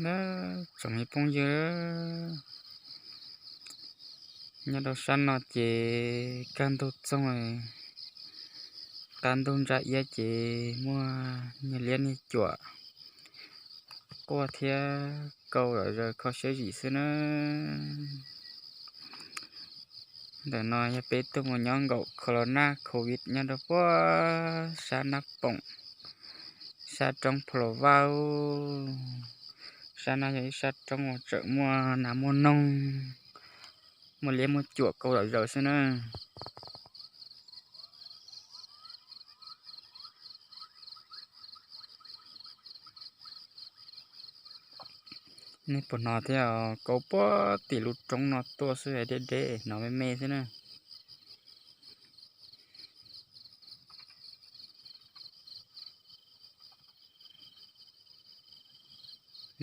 Na, tsoom me phooj ywg, nyob rau sab no ces kaj ntug txoog, kaj ntug ntsa iab ces muaj niag liab niag cuam quaj thiab kauv zom zaws kho siab zim xwb na. Ntawm no yog peb tuaj mus nyob nkaum corona covid nyob rau puag sab Nab Poom, sab roob Phu Los Vaj. Sab no yog ib sab roob uas tseem muaj nas muaj noog, muaj liab muaj cuam kauv zom zaws xwb na. Nej puas hnov thiab? Kauv puag tim lub roob no tuaj xwb, deb deb hnov me me xwb na.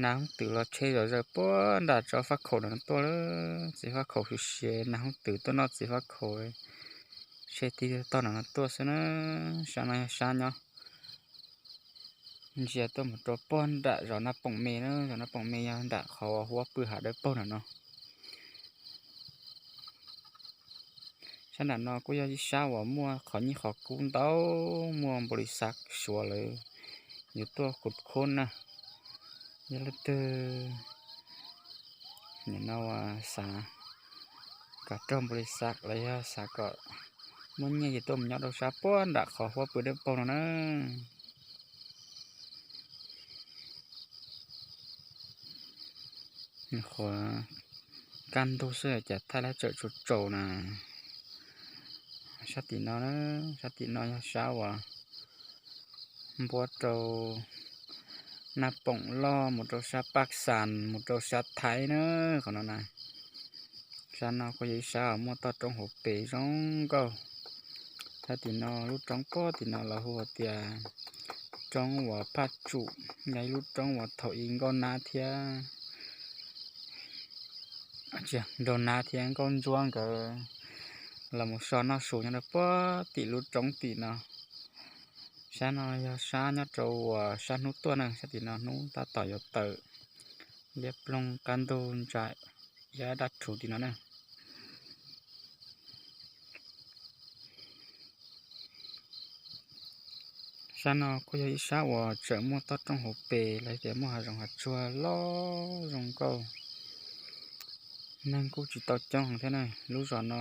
Nas hooj twm los tshe zom zaws puag nram tsob faj khaum no tuaj lawm, txiv faj khaum siav siav, nas hooj twm tuaj noj txiv faj khaum, tshe tib tog no tuaj xwb na. Sab no yog sab nyob ntsia tuaj mus rau puag nram zos Nab Poom me na, zos Nab Poom me yog nram qhov huab pw hav dawb paug nram no. Sab nram no kuj yog ib sab uas muaj qhov nyiaj qhov kub ntau, muaj npaus lis xav suav lawv yuav tuaj kuv khub na. Yog leej twg nim no uas xav kom raug npaus lis xav los yog xav kom muaj nyiaj ces tuaj mus nyob rau sab puag nram qhov huab pw dawb paug no na. Qhuav kaj ntug xwb cas thaij lab tsawm tsaus tsaus na. Sab tim no, sab tim no yog sab uas npuab rau Nab Poom loj mus rau sab Paj Xas mus rau sab Thaib na, qhov no na. Sab no kuj yog ib sab uas muaj toj roob hauv pes zoo nkauj. Sab tim no lub roob puag tim no lawv hu tias roob uas Phaj Tsum, yog ib lub roob uas thaum i Nkauj Nab thiab, Nraug Nab thiab Nkauj Ntsuab nkawd los mus so noj su nyob rau puag tim lub roob tim no. Sab no yog sab nyob rau uas sab hnub tuaj na, sab tim no hnub tab tom yuav tawm, liab ploog kaj ntug ntsa iab daj rhuv tim no na. Sab no kuj yog ib sab uas tseem muaj toj roob hauv pes los tias muaj hav zoov hav tsuag loj zoo nkauj. Neeg kuj tsis tau coob heev thiab na. Lub zos no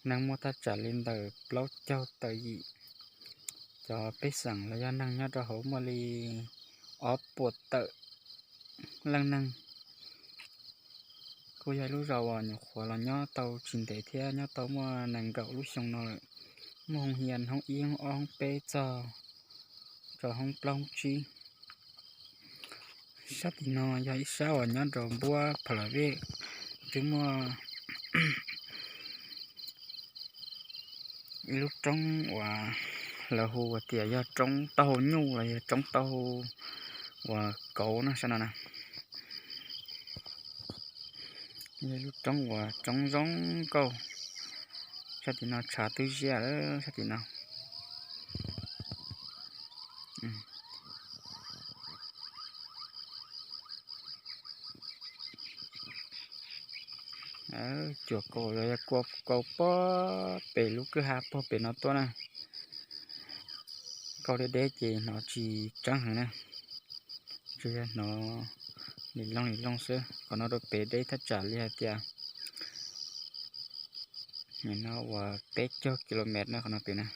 neeg muaj thaj tsam li ntawm plaub caug tawm yim. Cov pej xeem los yog neeg nyob rau hauv muaj li ob puas tawm leej neeg. Kuj yog ib lub zos uas nyuam qhuav los nyob tau tsis ntev thiab, nyob tau muaj nees nkaum lub xyoo no lawm. Muaj hoob hias hoob ib hoob ob hoob peb txog rau hoob plaub hoob tsib. Sab tim no yog ib sab uas nyob rau npuab Pha La Vej, twb muaj ib lub roob uas lawv hu tias yog roob taub hau nyuj los yog roob taub hau uas kauv no sab no na. Yog ib lub roob uas roob zoo nkauj. Sab tim no tshav twb ziab lawm sab tim no. Cuam kaus los yog kua kaus puag pem lub kwj ha puag pem no tuaj na. Kaus deb deb ces hnov tsis tseeb heev na, tsuas yog hnov lim loog lim loog xwb. Qhov no rau pem deb thaj tsam li hais tias nim no uas peb caug kilomev na qhov no pem na.